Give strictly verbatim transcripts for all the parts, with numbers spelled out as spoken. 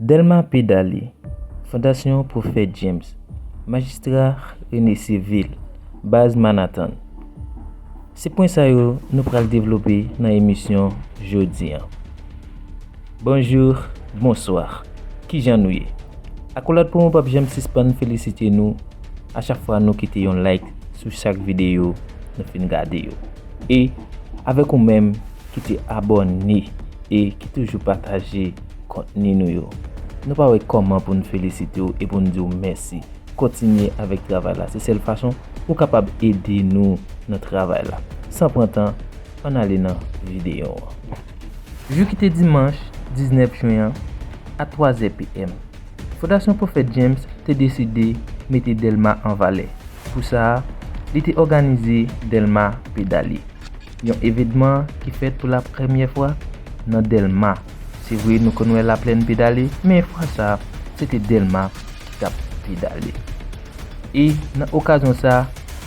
Dèlma Pedale, Fondasyon Pwofèt James, Majistra René Civil, Baz Manhattan. Se pwen sa yo nou pral devlope nan emisyon jodi a. Bonjou, bonswa, kijan nou ye? Akolad Promo p ap janm sispann felisite nou a chak fwa nou kite yon like sou chak videyo nou fin gade yo. E avèk ou menm ki te abòne e ki toujou pataje kontni nou yo. Nou pa wè kòman pou n felisite w e pou n di w mèsi. Kontinye avèk travay la. Se sèl fason ou kapab ede nou nan travay la. San pran tan, ann ale nan videyo an. Jou ki te dimanch diznèf jen an, a twa zè P M, Fondasyon Pwofèt James te deside mete Dèlma an valè. Pou sa, li te òganize Dèlma Pedale, yon evènman ki fèt pou la premyè fwa nan Dèlma. Se vre, nou konn wè Laplèn pedale, men fwa sa, se te Dèlma ki t ap pedale. E nan okazyon sa,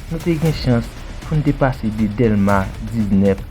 nou te gen chans pou n te pase de Dèlma diznèf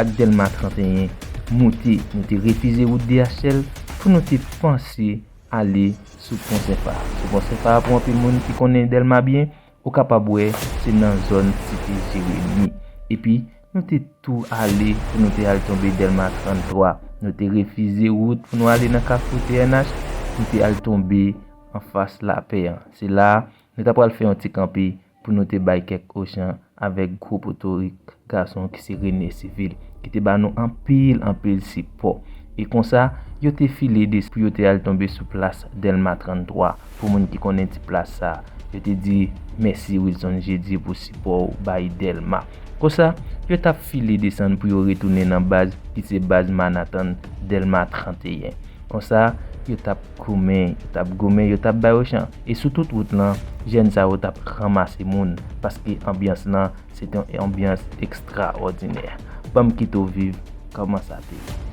ak Dèlma trannteyen moute. Nou te refize wout D H L pou nou te panse ale sou Pon Senfa. Sou Pon Senfa, pou anpil moun ki konnen Dèlma byen, ou kapab wè se nan zòn Site Jeremi. Epi, nou te tou ale pou nou te al tonbe Dèlma tranntwa. Nou te refize wout pou nou ale nan Kafou T N H, nou te al tonbe anfas Lapè an. Se la a, nou ta pral fè yon ti kanpe pou nou te bay kèk ochan avèk gwo potorik gason ki se René Civil, ki te ba nou anpil, anpil sipò. E konsa, yo te file desann pou yo te al tonbe sou plas Dèlma tranntwa. Pou moun ki konnen ti plas sa, yo te di mèsi Wilson Jeudi pou sipò w bay Dèlma. Konsa, yo t ap file desann pou yo retounen nan baz ki se baz Manhattan, Dèlma trannteyen. Konsa, yo t ap goumen, yo t ap goumen, yo t ap bay ochan. E sou tout wout lan, jèn sa yo t ap ranmase moun, paske anbyans lan, se te yon anbyans ekstraòdinè. Ban m kite w viv kòman sa te ye.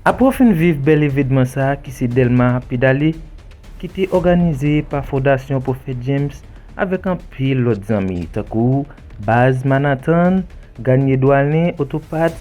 Apre w fin viv bèl evènman sa a ki se Dèlma Pedale, ki te òganize pa Fondasyon Pwofèt James avèk anpil lòt zanmi, tankou Baz Manhattan, Garnier Doilin, Autopart,